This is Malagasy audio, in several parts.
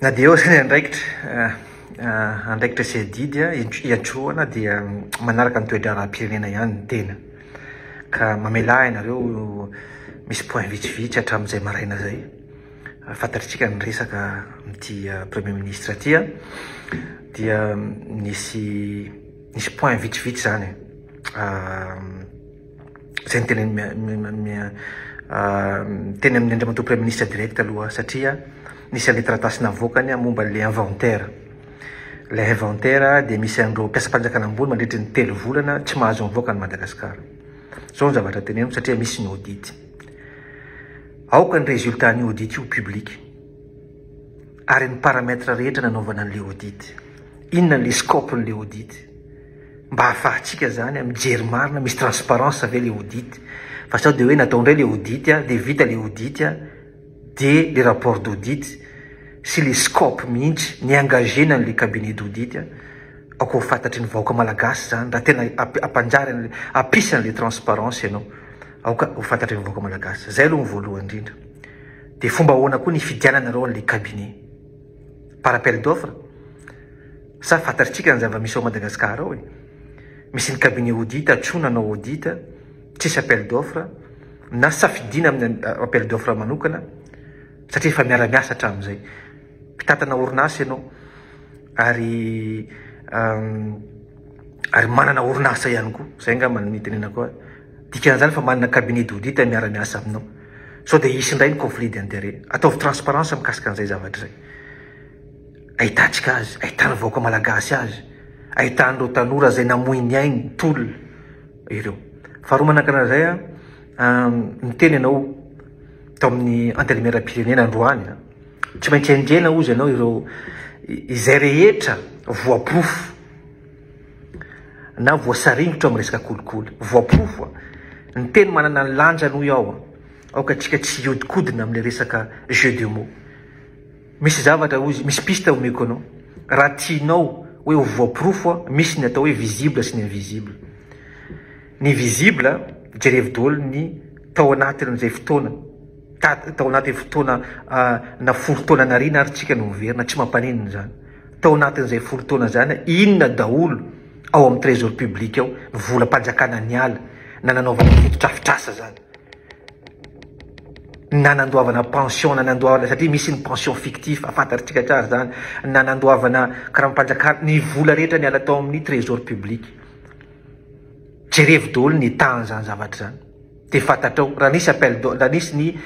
Na dia eo aza ny andraikitra, andraikitra sy adidy iantsorohana dia manaraka ny toe-draharaham-pirenena ihany ny tena. Ka mamelà ahy ianareo misy point vitsivitsy hatramin'izay maraina izay. Fantatritsika ny resaka amin'ity Premier Ministre ity dia nisy nisy point vitsivitsy izany e. Izay ny teneniny teny amin'ny Andriamatoa Praiminisitra direct aloha satria nisy an'ilay taratasy navoakany momba an'ilay inventaire. Ilay inventaire dia misy an'ireo mpiasam-panjakana ambony mandritry ny telo volana tsy mahazo mivoaka an'i Madagasikara. Izao ny zavatra teneniko satria misy ny audit. Aoka ny résultat ny audit io public. Ary ny paramètre rehetra nanaovana an'ilay audit. Inona ny scope n'ilay audit. Mba ahafahantsika zany mijery marina misy transparence ve le audit fa sao de hoe natao indray le audit de vita le audit de le rapport d'audit sy le scope mihitsy ny engagena an'le cabinet d'audit aoka ho fantatry ny vahoaka malagasy zany raha tena ampanjary an'le ampisy an'le transparence ianao aoka ho fantatry ny vahoaka malagasy zay aloha ny voalohany indrindra de fomba ahoana koa ny fidiananareo an'le cabinet par appel d'offre. Sa fantatritsika ny zava-misy ao Madagascar ao e? Misy ny cabinet audit antsoina hanao audit, tsisy appel d'offre, na safidiana amin'ny appel d'offre manokana, satria efa miara-miasa hatramin'izay. Mpitantana orinasa ianao, ary ary manana orinasa ihany koa, izay angamba no nitenenako azy. Dikan'izany fa manana cabinet d'audit miara-miasa aminao. Sao dia hisy indray ny conflit d'intérêt. Ataovy transparence mikasika an'izay zavatra izay. Ahitantsika azy, ahitan'ny vahoaka malagasy azy, ahitan'ireo tanora izay namoy ny ainy nitolona ireo. Faharoa manaraka an'izay, niteny ianao tao amin'ny Antenimierampirenena androany, tsy maintsy enjehina hozy ianao ireo izay rehetra voaporofo na voasaringotra amin'ny resaka kolikoly. Voaporofo, ny teny manana ny lanjany hoy aho, aoka antsika tsy hiodikodina amin'ilay resaka jeu de mots. Misy zavatra hozy, misy piste omeko anao. Raha tianao hoe ho voaporofo, misy ny atao hoe visible sy ny invisible. Ny visible, jerevo daholo ny tao anatin'izay fotoana, tao anatin'ny fotoana na 10 taona nariana ary tsika no miverina, tsy mampaninona izany. Tao anatin'izay 10 taona izany, inona daholo ao amin'ny trésor public ao, ny volam-panjakana niala, na nanaovana fotodrafitrasa izany. Na nandoavana pension na nandoavana satria misy ny pension fictif fantatritsika tsara zany na nandoavana karamam-panjakana ny vola rehetra niala tao amin'ny trésor public jerevo daholo ny tahan'izany zavatra zany de fantatrao raha nisy appel d'o- raha nisy ny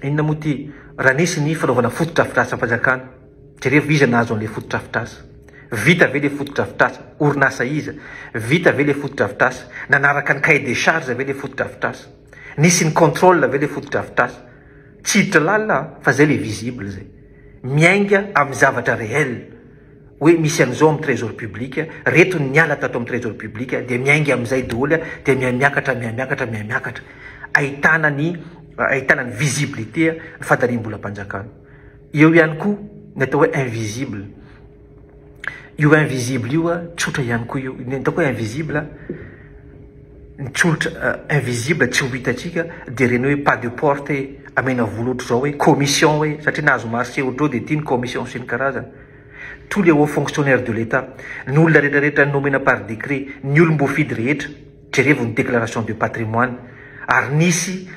inona moa ty raha nisy ny fanaovana fotodrafitrasam-panjakana Jerevo iza nahazo an'ilay fotodrafitrasa. Vita ve ilay fotodrafitrasa? Orinasa iza? Vita ve ilay fotodrafitrasa? Nanaraka ny cahier des charges ve ilay fotodrafitrasa? Nisy ny contrôle ve ilay fotodrafitrasa? Tsy hiditra lalina aho fa zay ilay visible zay. Miainga amin'ny zavatra réel. Hoe misy an'izao amin'ny trésor public, reto ny niala tato amin'ny trésor public dia miainga amin'izay daholo dia mihamiakatra, mihamiakatra, mihamiakatra. Ahitana ny ahitana ny visibilité ny fandaniam-bolam-panjakana. Eo ihany koa ny atao hoe invisible. Io invisible io tsotra ihany koa io. Ny ataoko hoe invisible, ny tsolotra invisible tsy ho hitantsika dia ireny hoe pas de porte e, amena vola ohatr'izao hoe, commission hoe, satria nahazo marché ohatr'izao dia ity ny commission sy ny karazany. Tous les hauts fonctionnaires de l'Etat, ny olona rehetra rehetra nomena par décret, ny olom-boafidy rehetra, jerevo ny déclaration de patrimoine, ary nisy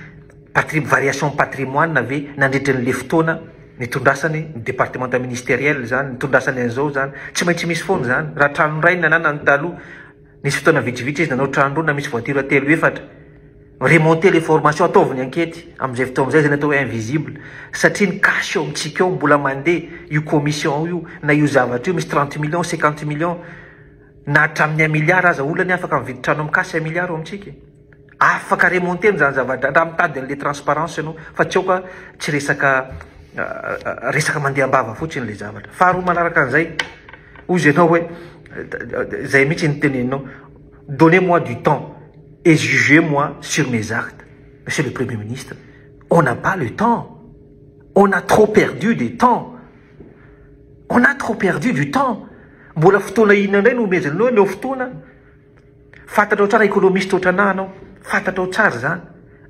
Patri variation patrimoine ve nandritra an'le fotoana nitondrasany ny departemanta ministeriel zany, nitondrasany an'izao zany, tsy maintsy misy foana zany, raha trano iray ny nananany taloha, nisy fotoana vitsivitsy izy nanao trano roa na misy voiture telo efatra, remonter les formations, ataovy ny ankety amin'izay fotoana izay, zay ny atao hoe invisible, satria ny cash eo amintsika eo mbola mandeha io commission io na io zavatra io misy 30 millions, 50 millions na hatramin'ny un milliard aza, olona anie afaka mividy trano amin'ny cash un milliard eo amintsika e. Afaka remonter-na izany zavatra raha mitady an'ilay transparence ianao fa tsy aoka tsy resaka resaka mandeha am-bava fotsiny ilay zavatra. Faharoa manaraka an'izay, hozy ianao hoe izay mihitsy ny teneninao, donnez moi du temps et jugez moi sur mes actes. Monsieur le Premier ministre, on n'a pas le temps. On a trop perdu de temps. On a trop perdu du temps. Mbola fotoana inona indray no omezanao hoe omeo fotoana? Fantatrao tsara économiste ohatranah anao, fantatrao tsara izany.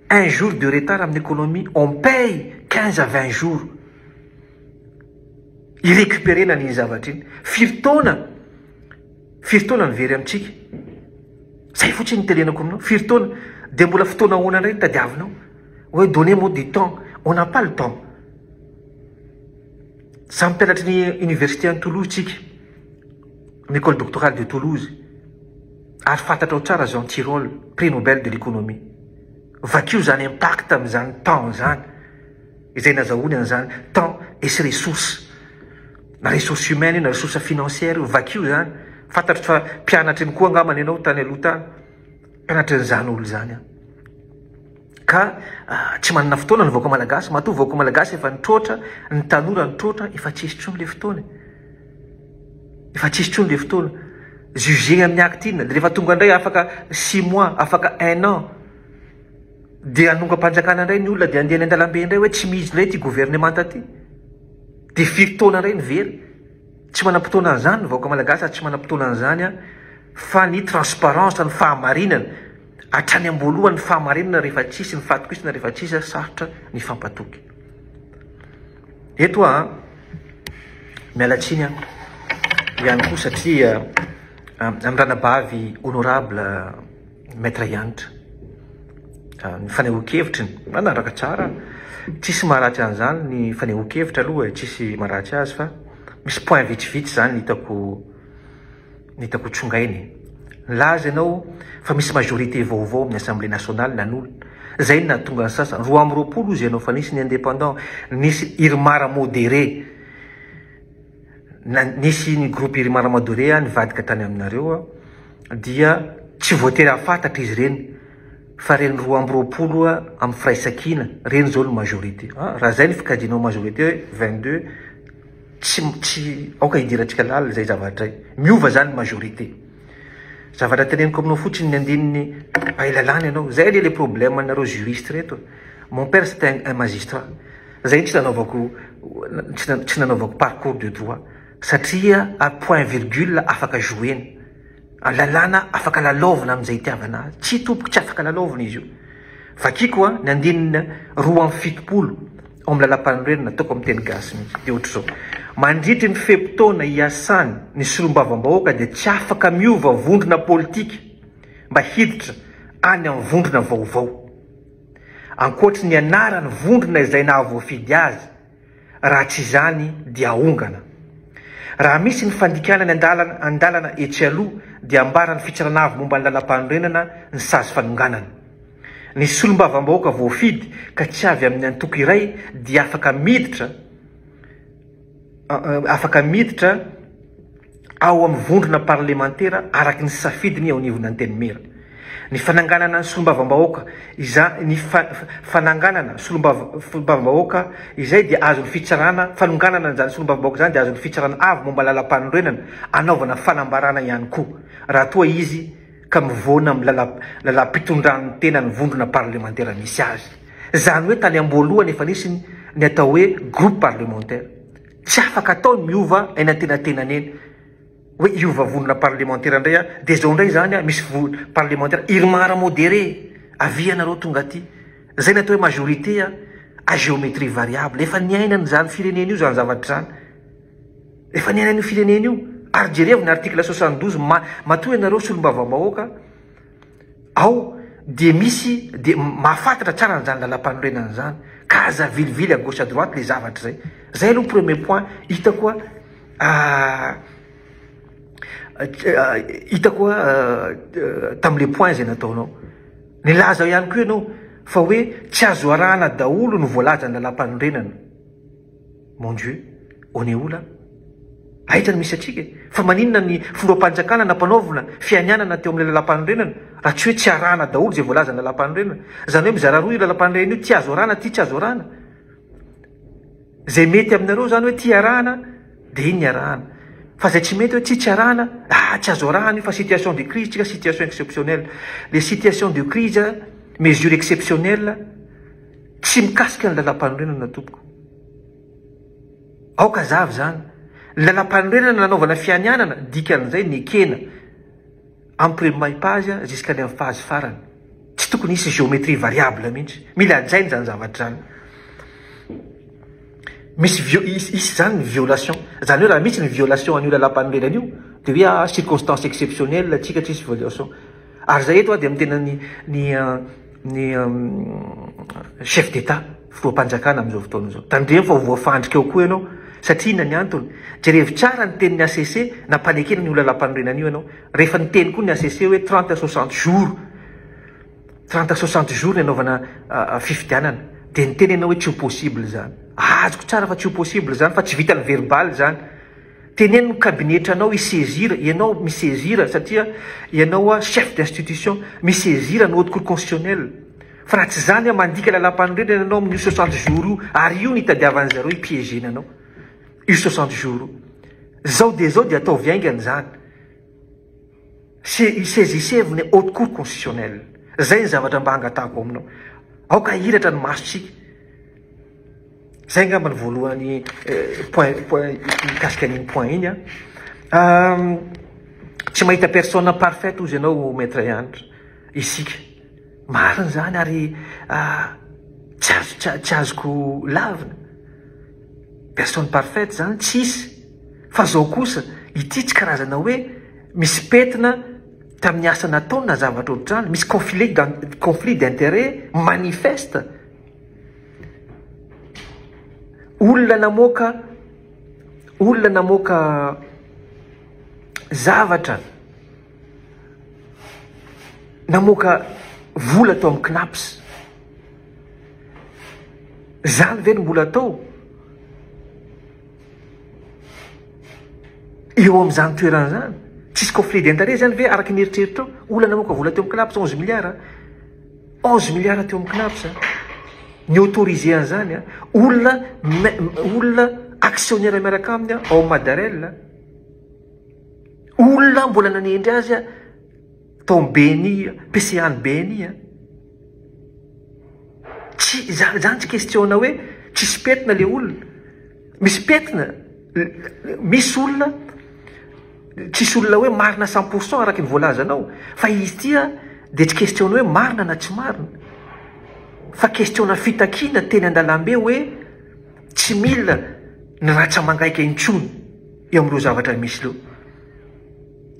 Un jour de retard amin'ny économie, on paye 15 à 20 jours. Hi-recuperer-na an'iny zavatra iny. Firy taona, firy taona ny very amintsika? Zay fotsiny no tenenako aminao. Firy taona? Dia mbola fotoana ahoana indray no tadiavinao? Hoe donnez-moi du temps. On n'a pas le temps. Samy mpianatry ny université any Toulouse tsika. Ny école doctorale de Toulouse. Ary fantatrao tsara Jean Tirole, prix Nobel de l'économie. Vakio izany impact amin'izany temps izany. Izay nazahoany an'izany temps et sy ressources. Na ressources humaines io na ressources financières io, vakio izany. Fantatro fa mpianatry ny koa angambany ianao tany aloha tany. Mpianatry an'izany olona izany aho. Ka tsy manana fotoana ny vahoaka malagasy, matoa vahoaka malagasy efa nitroatra, ny tanora nitroatra, efa tsisy intsony le fotoana e. Efa tsisy intsony le fotoana. Juger amin'ny acte inona? Rehefa tonga indray afaka six mois, afaka un an, dia hanongam-panjakana indray ny olona, dia handeha any an-dalambe indray hoe tsy misy indray ity governemanta ity. Dia firy taona indray ny very. Tsy manam-potoana an'izany ny vahoaka malagasy ary tsy manam-potoana an'izany fa ny transparence, ny fahamarinana. Hatrany am-boalohany ny fahamarinana rehefa tsisy, ny fahatokisana rehefa tsisy, sarotra ny hifampatoky. Eto aho, miala tsiny aho ihany koa satria amin'ny ranabavy honorable Maître Hanitra, ny fanehoan-kevitriny, manaraka tsara, tsisy maharatsy an'izany ny fanehoan-kevitra aloha e, tsisy maharatsy azy fa misy point vitsivitsy izany hitako Ny hitako tsongaina e. Nilaza ianao fa misy majorité vaovao amin'ny assemblée nationale nanolo. Zay no nahatonga ny sasany. 22 hozy ianao fa nisy ny indépendant, nisy irmar modéré. Nisy ny groupe irmar modéré nivadika tany aminareo dia tsy voatery hahafantatra izy ireny fa ireny 22 amin'ny firaisankina ireny izao no majorité. Raha zay ny fikajianao majorité hoe 22 Tsy tsy aoka hidirantsika lalina izay zavatra izay. Miova izany ny majorité. Zavatra teneniko aminao fotsiny ny andininy mpahay lalàna ianao. Izay anie le problème anareo juriste reto. Mon père c'était un, un magistrat. Izay tsy nanaovako tsy, tsy nanaovako parcours de droit. Satria à point virgule afaka jouer-na. Lalàna afaka lalaovina amin'izay itiavana azy. Tsy tompoko tsy afaka lalaovina izy io. Vakiko a, ny andininy 72 ao amin'ny lalàmpanorenana ataoko amin'ny teny gasy mihitsy dia ohatr'izao, Mandritry ny fe-potoana iasany ny solombavambahoaka dia tsy afaka miova vondrona politika mba hiditra any amin'ny vondrona vaovao. Ankoatry ny anaran'ny vondrona izay nahavoafidy azy, raha tsy izany dia aongana. Raha misy ny fandikana ny andalana andalana etsy aloha dia ambaran'ny Fitsarana Avo momba ny Lalàmpanorenana ny sazy fanonganana. Ny solombavambahoaka voafidy ka tsy avy amin'ny antoko iray dia afaka miditra afaka miditra ao amin'ny vondrona parlemantera araka ny safidiny eo anivon'ny Antenimiera. Ny fananganana ny solombavambahoaka iza ny fananganana solombavambahoaka izay dia azon'ny fitsarana fanonganana an'izany solombavambahoaka izany dia azon'ny fitsarana avo momba ny lalàmpanorenana anaovana fanambarana ihany koa raha toa izy ka mivoana amin'ny lalàm-pitondran'ny tenan'ny vondrona parlemantera misy azy. Izany hoe tany am-boalohany efa nisy ny atao hoe groupe parlementaire. Tsy afaka atao ny miova eny antenatenany eny. Hoe hiova vondrona parlemantera indray aho, dia izao indray izany misy vondrona parlemantera irmar modéré, avia ianareo tonga aty. Izay ny atao hoe majorité à géométrie variable. Efa niainan'izany firenena io izany zavatra izany. Efa niainan'io firenena io. Ary jerevo ny article 72, matoa ianareo solombavambahoaka ao dia misy dia mahafantatra tsara an'izany lalàmpanorenana izany. Ka aza avilivily à gauche à droite le zavatra izay. Zay aloha premier point hitako a hitako a tamin'le point izay nataonao. Nilaza ihany koa ianao fa hoe tsy azo arahana daholo ny voalazan'ny lalàmpanorenana. Mon Dieu, on est où là? Aiza no misy antsika e? Fa maninona ny filoham-panjakana nampanaovina fianianana teo amin'ilay lalàmpanorenana raha tsy hoe tsy arahana daholo izay voalazan'ny lalàmpanorenana? Izany hoe mizara roa io lalàmpanorenana io, ty azo arahana, ty tsy azo arahana. Izay mety aminareo izany hoe ty arahana dia iny ny arahana. Fa izay tsy mety hoe ty tsy arahana, ah tsy azo arahana io fa situation de crise tsika, situation exceptionnelle. Les situations de crise, mesures exceptionnelles, Tsy mikasika ny lalàmpanorenana tompoko. Aoka hazava izany. Ny lalàmpanorenana nanaovana fianianana, dikan'izay nekena amin'ny premier phase jusqu'à any amin'ny phase farany. Tsy tokony hisy géométrie variable mihitsy. Mila hajaina izany zavatra izany. Misy vio, hisy izany ny violation. Izany hoe raha misy ny violation an'io lalàmpanorenana io, dia hoe ah, circonstance exceptionnelle, tsika tsisy violation. Ary izay eto aho dia miteny ny, ny, ny chef d'Etat, filoham-panjakana amin'izao fotoana izao. Tandremo fa ho voafandrika eo koa ianao. Satria inona ny antony? Jerevo tsara ny tenin'ny HCC, nampanekena an'io lalàmpanorenana io ianao. Rehefa niteny koa ny HCC hoe 30 à 60 jours. 30 à 60 jours ny anaovana fifidianana dia niteny ianao hoe tsy ho possible izany. Azoko tsara fa tsy ho possible izany fa tsy vitan'ny verbal izany. Teneno ny kabinetranao hi-saisir, ianao mi-saisir satria ianao chef d'institution, mi-saisir ny haute cour constitutionnelle. Fa raha tsy izany mandika lalàmpanorenana ianao amin'io 60 jours io ary io no itadiavan'ny zareo hi-piéger-na anao. Io 60 jours io. Zao dia zao dia ataovy haingana izany. Saisissez-vous ny haute cour constitutionnelle. Zay ny zavatra mba angatahako aminao. Aoka hahiratra ny masontsika. Zay angamba ny voalohany point point mikasika an'iny point iny an. Tsy mahita personne parfaite hozy ianao maître Hanitra. Isika. Marina izany ary tsy azo tsy azoko lavina. Personne parfaite zany tsisy. Fa zao kosa, ity tsy karazana hoe misy pentina tamin'ny asa nataony na zavatra ohatr'izany, misy conflit conflit d'intérêt manifeste. Olona namoaka olona namoaka zavatra namoaka vola tao amin'ny CNAPS. Zany ve no mbola atao? Eo amin'izany toerana izany, tsisy conflit d'intérêt zany ve araka ny eritreritrao? Olona namoaka vola teo amin'ny CNAPS 11 milliards, 11 milliards teo amin'ny CNAPS, ny autorisé an'izany, olona olona actionnaire miaraka aminy ao Madarel, olona mbola nanendry azy tao amin'ny BNI, PCA ny BNI. Tsy, zany tsy question-na hoe tsisy pentina le olona. Misy pentina, misy olona, tsisy olona hoe marina 100% araka ny voalazanao. Fa izy ity a, dia tsy question-na hoe marina na tsy marina. Fa question-na fitakiana teny an-dalambe hoe tsy mila ny ratsa-mangaika intsony eo amin'ireo zavatra misy ireo.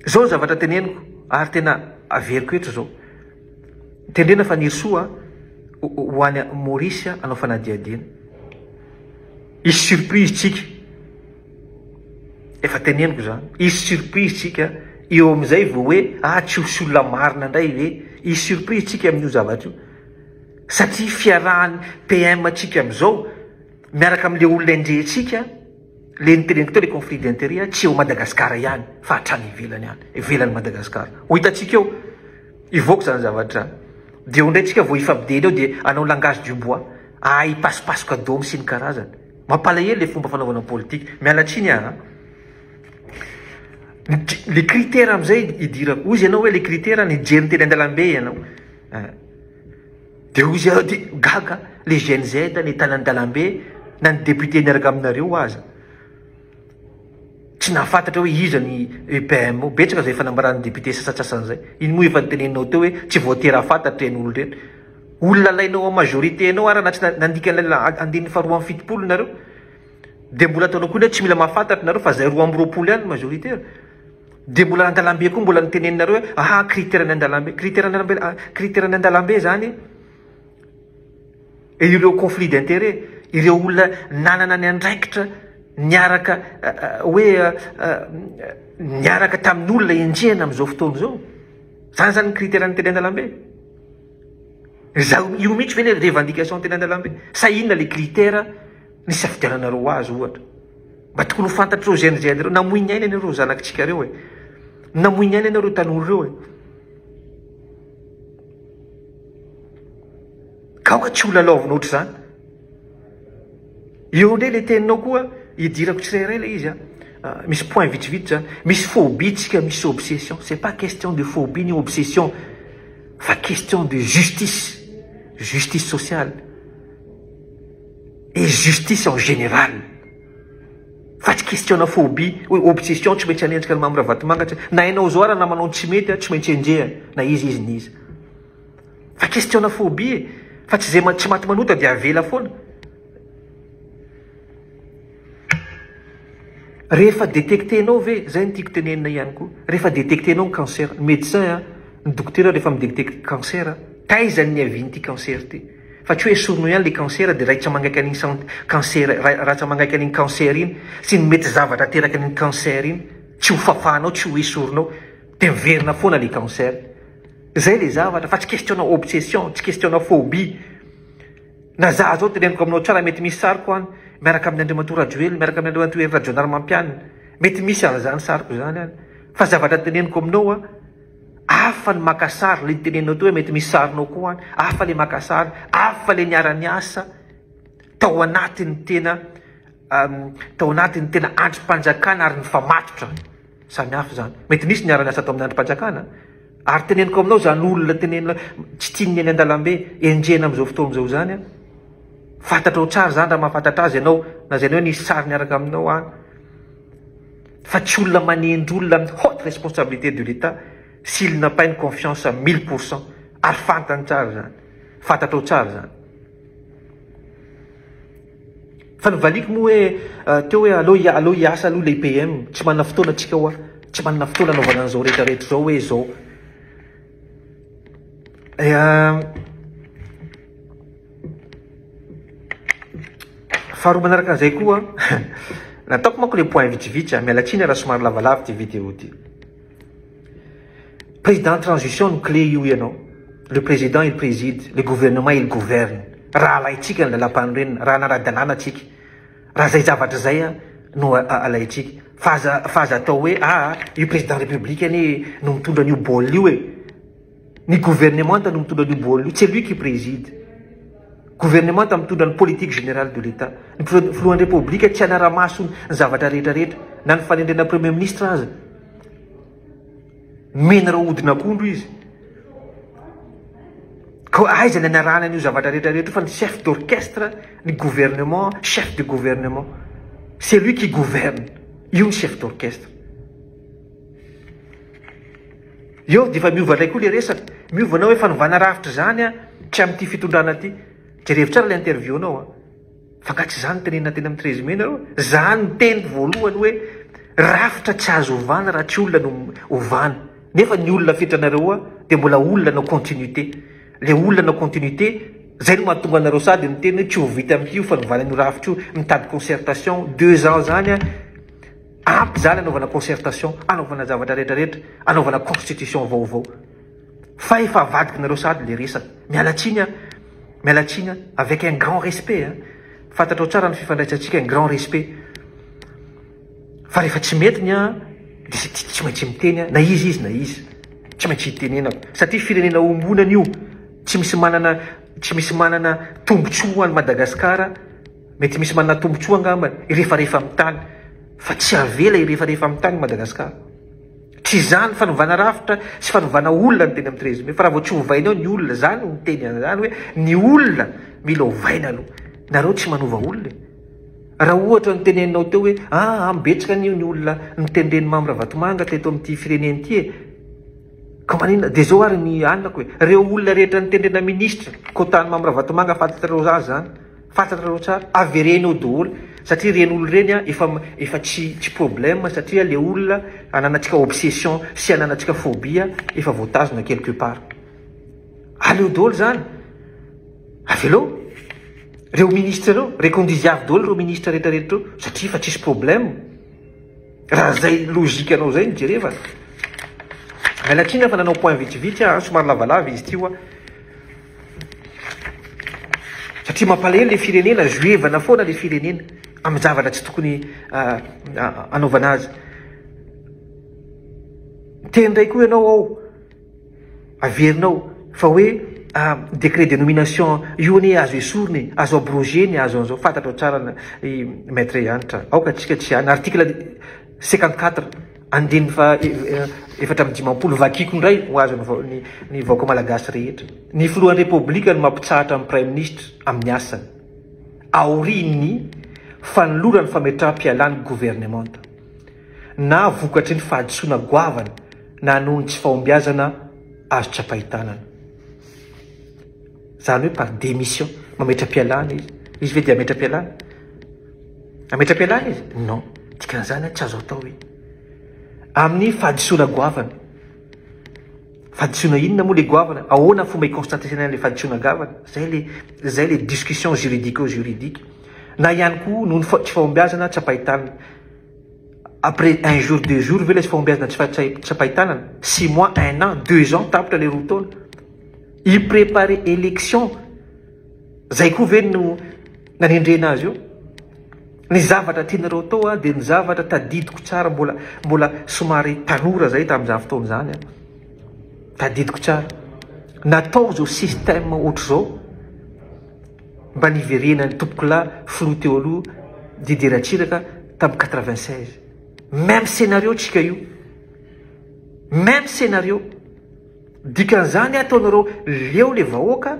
Izao ny zavatra teneniko ary tena averiko eto izao. Tendrena Fanirisoa ho any Maurice hanao fanadihadiana. Hisy surprise tsika. Efa teneniko izany. Hisy surprise tsika eo amin'izay vao hoe ah tsy ho olona marina indray ve. Hisy surprise tsika amin'io zavatra io. Satria fiarahan'ny PM tsika amin'izao miaraka amin'ilay olona enjehintsika, le niteneniko teo le conflit d'intérêt tsy eo Madagascar ihany fa hatrany ivelany any, ivelan'i Madagascar. Ho hitantsika eo. Hivoaka izany zavatra izany. Dia eo indray tsika vao hifampidely eo dia hanao langage du bois. Ahay hipasopasoka domy sy ny karazany. Mampalahelo ilay fomba fanaovana politika. Miala tsiny aho an. Le critère amin'izay idirako. Hoy izy ianao hoe le critère nijery ny teny an-dalambe ianao. Dia hoy izy dia gaga le Gen Z ny tany an-dalambe na ny député niaraka aminareo aza. Tsy nahafantatra hoe iza ny EPM. Betsaka izay fanambaran'ny député sasantsasany izay. Iny moa efa noteneninao teo hoe tsy voatery hahafantatra ireny olona ireny. Olona alainao en majorité enao ary na tsy nandika ilay andininy faha 72 nareo. Dia mbola ataonao koa hoe tsy mila mahafantatra nareo fa izay 22 ihany ny majorité. Dia mbola andalambe koa mbola noteneninareo hoe aha critère ny andalambe. Critère ny andalambe, critère ny andalambe izany. Ireo conflit d'intérêt, ireo olona nanana ny andraikitra niaraka hoe niaraka tamin'ny olona enjehina amin'izao fotoana izao. Zany zany ny critère ny teny an-dalambe. Zao io mihitsy ve le revendication teny an-dalambe? Sa inona le critère nisafidiananareo azy ohatra? Mba tokony ho fantatr'ireo GNZ ireo, namoy ny ainy anie ireo zanakitsika ireo e. Namoy ny ainy anie ireo tanora ireo e. Ka aoka tsy ho lalaovina ohatr'izany. Eo indray ilay teninao koa, idirako tsirairay ilay izy an. Misy point vitsivitsy zany. Misy phobie tsika, misy obsession. C'est pas question de phobie ni obsession, fa question de justice. Justice sociale et justice en général. Fa tsy question-na phobie, hoe obsession tsy maintsy hanenjika an'i Mamy Ravatomanga. Na ianao zao ara na manao ny tsy mety, tsy maintsy enjehina, na iza izy na iza. Fa question-na phobie e! Fa tsy izay tsy maty manota dia avela foana. Rehefa detecter-nao ve, zay no tiako tenenina ihany koa, rehefa detecter-nao ny cancer, ny médecin an, ny dokotera rehefa mi-detecter cancer, taiza ny niavian'ity cancer ity? Fa tsy hoe esorinao ihany le cancer dia raitra mangaika an'iny san- cancer, raitra mangaika an'iny cancer iny sy ny mety zavatra ateraky an'iny cancer iny, tsy ho fafanao, tsy ho esorinao, dia miverina foana le cancer. Zay le zavatra fa tsy question-na obsession, tsy question-na phobie. Na za zao teneniko aminao tsara mety misy sariko any miaraka amin'ny Andriamatoa Rajoelina, miaraka amin'ny Andriamatoa Hery Rajaonarimampianina, mety misy an'izany sariko izany any. Fa zavatra teneniko aminao an, hafa ny maka sary, le niteneninao teo hoe mety misy sarinao koa any, hafa le maka sary, hafa le niara-niasa tao anatin'ny tena tao anatin'ny tena andrim-panjakana ary nifamatotra. Samy hafa izany. Mety nisy niara-niasa tao amin'ny andrim-panjakana, ary teneniko aminao izany olona tenenina tsy tian'ny eny an-dalambe enjehina amin'izao fotoana izao izany an. Fantatrao tsara izany raha mahafantatra azy ianao, lazainy hoe nisy sary niaraka aminao any. Fa tsy olona manendry olona amin'ny haute responsabilité de l'État s'il n'a pas une confiance à 1000%. Ary fantany tsara izany. Fantatrao tsara izany. Fa novaliako moa hoe teo hoe aleo aleo hiasa aloha ilay PM, tsy manana fotoana tsika hoa, tsy manana fotoana anaovana an'izao rehetra rehetra izao hoe izao. Faharoa manaraka an'izay koa, nataoko manko ilay point vitsivitsy, miala tsiny raha somary lavalava ity vidéo ity. Président transition no clé io ianao. Le président il préside, le gouvernement il gouverne. Raha alaintsika ny lalam-panorenana, raha hanara-dalàna tsika, raha zay zavatra zay no alaintsika. Fa aza fa aza atao hoe aa io président république anie no mitondra an'io baolina io e. Ny gouvernemanta no mitondra an'io baolina io, c'est lui qui préside. Gouvernemanta mitondra ny politique générale de l'Etat. Ny filohan'ny Repoblika tsy hanara-maso ny zavatra rehetra rehetra, na ny fanendrena premier ministre aza. Nomena hodin'akondro izy. Koa aiza ny anarahana an'io zavatra rehetra rehetra io fa ny chef d'orchestre, ny gouvernement, chef de gouvernement. C'est lui qui gouverne. Io ny chef d'orchestre. Eo dia efa miova indray koa le resaka. Miova na hoe fanovana rafitra izany an, tsy amin'ity fitondrana ity. Jerevo tsara ilay interview-nao an. Fa nga tsy zany tenenina teny amin'ny 13 mai nareo? Za niteny voalohany hoe rafitra tsy azo ovana raha tsy olona no ovana. Nefa ny olona afetranareo oa dia mbola olona nao continuité. Le olona nao continuité zay no mahatonga anareo sady miteny hoe tsy ho vita amin'ity io fanovana an'io rafitra io, mitady concertation, deux ans zany an, ampy zany anaovana concertation, anaovana zavatra rehetra rehetra, anaovana constitution vaovao. Fa efa avadikinareo sahady le resaka. Miala tsiny an, miala tsiny an, avec un grand respect an, fantatrao tsara ny fifandraisantsika, un grand respect. Fa rehefa tsy mety ny an, dia tsy maintsy miteny an, na iza izy na iza. Tsy maintsy hitenenako. Satria firenena ombonana io, tsy misy manana, tsy misy manana tombotsoa any Madagasikara, mety misy manana tombotsoa angamba hirefarefa amin'ny tany, fa tsy avela hirefarefa amin'ny tany Madagasikara. Tsy izany fanovana rafitra sy fanovana olona no teny amin'ny 13 mai fa raha vao tsy ovainao ny olona, za no miteny an'izany hoe ny olona mila ovaina aloha. Nareo tsy manova olona e. Raha ohatra ny teneninao teo hoe aa betsaka anie ny olona notendren'i Mamy Ravatomanga teto amin'ity firenena ity e. Ka maninona? Dia zao ary ny anako e. Reo olona rehetra notendrena ministre, quota-n'i Mamy Ravatomanga fantatrareo za zany. Fantatrareo tsara, avereno eo daholo satria ireny olona ireny an efa efa tsy tsy problème satria le olona ananantsika obsession sy ananantsika phobie efa voatazona quelque part. Aleo daholo zany. Avelao reo ministre reo, reconduisiavo daholo reo ministre rehetra rehetra reo satria efa tsisy problème. Raha zay logique anao zay no jerevana. Miala tsiny aho fa nanao point vitsivitsy aho, somary lavalava izy ity hoa. Satria mampalahelo le firenena, zoevana foana le firenena amin'ny zavatra tsy tokony anaovana azy. Miteny indray koa ianao ao, averinao fa hoe décret de nomination io anie azo esorina e, azo abrogena e, azo an'izao, fantatrao tsara i maître Hanitra. Aoka antsika tsy any. Article 54 andininy faha 54, vakiko indray ho azon'ny ny vahoaka malagasy rehetra. Ny filohan'ny Repoblika no mampitsahatra ny Praiminisitra amin'ny asany, aorian'ny fanolorany fametraham-pialan'ny governemanta, na vokatry ny fahadisoana goavana na noho ny tsy fahombiazana azo tsapain-tanana. Izany hoe par démission, mametra-pialana izy. Izy ve dia hametra-pialana? Hametra-pialana izy? Non. Dikan'izany tsy azo atao iny. Amin'ny fahadisoana goavana. Fahadisoana inona moa le goavana? Ahoana fomba hi-constater-na an'ilay fahadisoana goavana? Zay le zay le discussion juridico-juridique. Na ihany koa noho ny tsy fahombiazana tsy ampahitanana. Après un jour, deux jours ve ilay tsy fahombiazana tsy tsapain-tanana? Six mois, un an, deux ans, tapitra ilay roa taona. Hi-préparer élection, zay koa ve no nanendrena azy io? Ny zavatra tianareo atao dia ny zavatra tadidiko tsara, mbola mbola somary tanora zay tamin'izany fotoana izany aho. Tadidiko tsara. Natao izao système ohatr'izao. Mba niverenan'ny tompokolahy filoha teo aloha Didier Ratsiraka tamin'ny 96. Même scénario tsika io. Même scénario. Dikan'izany ataonareo leo le vahoaka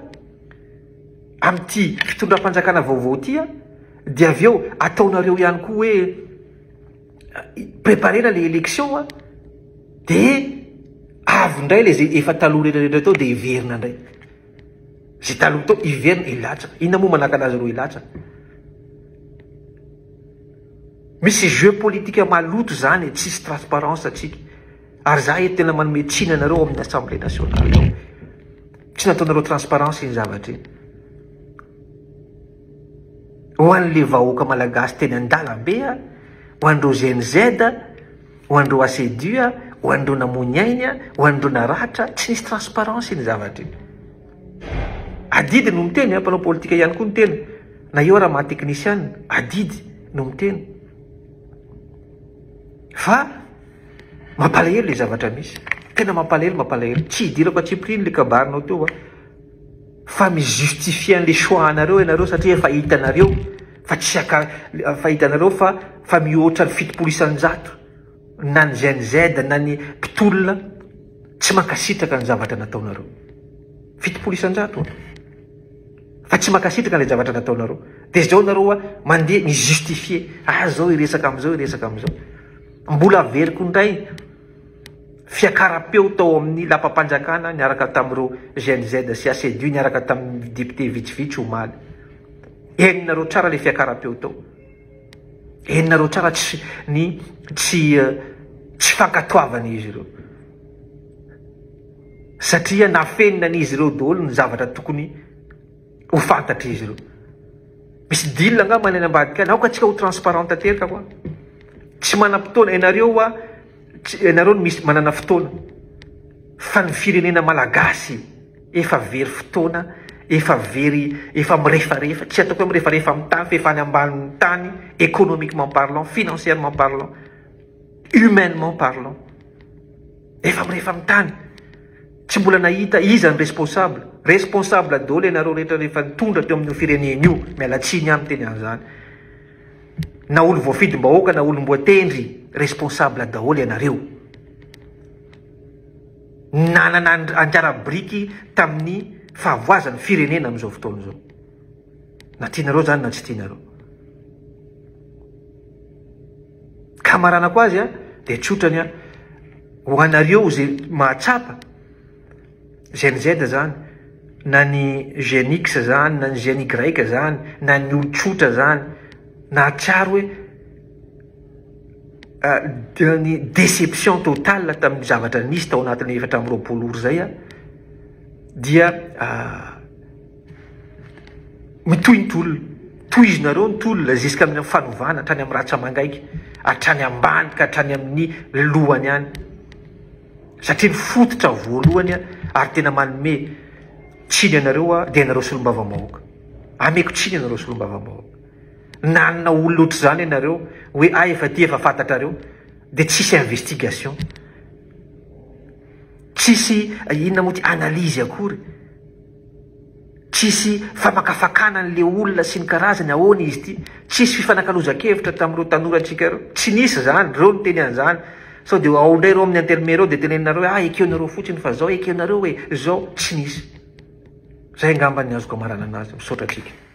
amin'ity fitondram-panjakana vaovao ity dia avy eo ataonareo ihany koa hoe préparena le élection dia avy indray le zay efa taloha rehetra rehetra tao dia hiverina indray. Zay taloha tao hiverina hilatsaka. Inona moa manakana azy ireo hilatsaka? Misy jeu politique maloto zany e, tsisy transparence atsika. Ary za eto tena manome tsiny anareo ao amin'ny assemblée nationale ao. Tsy nataonareo transparence iny zavatra iny. Ho an'le vahoaka malagasy teny an-dalambe, ho an'ireo Gen Z, Ho an'ireo ACEDU, ho an'ireo namoy ny ainy, ho an'ireo naratra, tsy nisy transparence iny zavatra iny. Adidy no miteny, mpanao politika ihany koa ny tena, na eo raha maha teknisiana, adidy no miteny. Fa mampalahelo le zavatra misy. Tena mampalahelo, mampalahelo. Tsy hidirako antsipiriany le kabarinao teo a. Fa mi-justifier an'le choix anareo ianareo satria efa hitanareo fa tsy aka fa hitanareo fa fa mihoatra ny 70% na ny Gen Z na ny mpitolona tsy mankasitraka ny zavatra nataonareo. 70% fa tsy mankasitraka ilay zavatra nataonareo. Dia izao nareo a mandeha mi-justifier, ah zao hiresaka amin'izao hiresaka amin'izao. Mbola averiko indray Fiakaram-peo tao amin'ny lapam-panjakana niaraka tamin'ireo Gen Z sy ACDU niaraka tamin'ny député vitsivitsy omaly. Henonareo tsara ilay fiakaram-peo tao. Henonareo tsara tsy ny tsy tsy fankatoavan'izy ireo. Satria nafenina an'izy ireo daholo ny zavatra tokony ho fantatr'izy ireo. Misy deal angamba any ambadika any. Aoka antsika ho transparent tanteraka koa. Tsy manam-potoana ianareo hoa. Tsy ianareo no misy manana fotoana fa ny firenena malagasy efa very fotoana, efa very, efa mirefarefa, tsy ataoko hoe mirefarefa amin'ny tany fa efa any ambanin'ny tany économiquement parlant, financièrement parlant, humainement parlant. Efa mirefa amin'ny tany. Tsy mbola nahita iza ny responsable. Responsable daholo ianareo rehetra rehefa nitondra teo amin'io firenena io. Miala tsiny aho miteny an'izany. Na olo voafidim-bahoaka na olom-boatendry, responsable daholo ianareo. Nanana anjara biriky tamin'ny fahavoazan'ny firenena amin'izao fotoana izao. Na tianareo izany na tsy tianareo. Ka hamaranako azy dia tsotra ny ho anareo izay mahatsapa Gen Z zany, na ny Gen X zany, na ny Gen Y zany, na ny olon-tsotra zany, nahatsiaro hoe ny déception totale tamin'ny zavatra nisy tao anatin'ny 24 ora izay dia mitohy ny tolona. Tohizinareo ny tolona jusqu'à amin'ny fanovana hatrany amin'ny ratsa-mangaika, hatrany ambany ka hatrany amin'ny lohany any. Satria ny fototra voalohany ary tena manome tsiny anareo aho dia ianareo solombavambahoaka. Ameko tsiny ianareo solombavambahoaka. Nanana olona ohatr'izany ianareo hoe ah efa ty efa fantatrareo dia tsisy investigation. Tsisy inona moa ty analyse akory. Tsisy famakafakana an'le olona sy ny karazany, ahoana izy ity? Tsisy fifanakalozan-kevitra tamin'ireo tanorantsika ireo. Tsy nisy izany, ireo niteny an'izany. Sao dia ao indray ireo amin'ny antenimiera ao dia teneninareo hoe ah ekenareo fotsiny fa zao ekenareo e, zao. Tsy nisy. Zay angamba ny azoko amaranana azy. Misaotra antsika.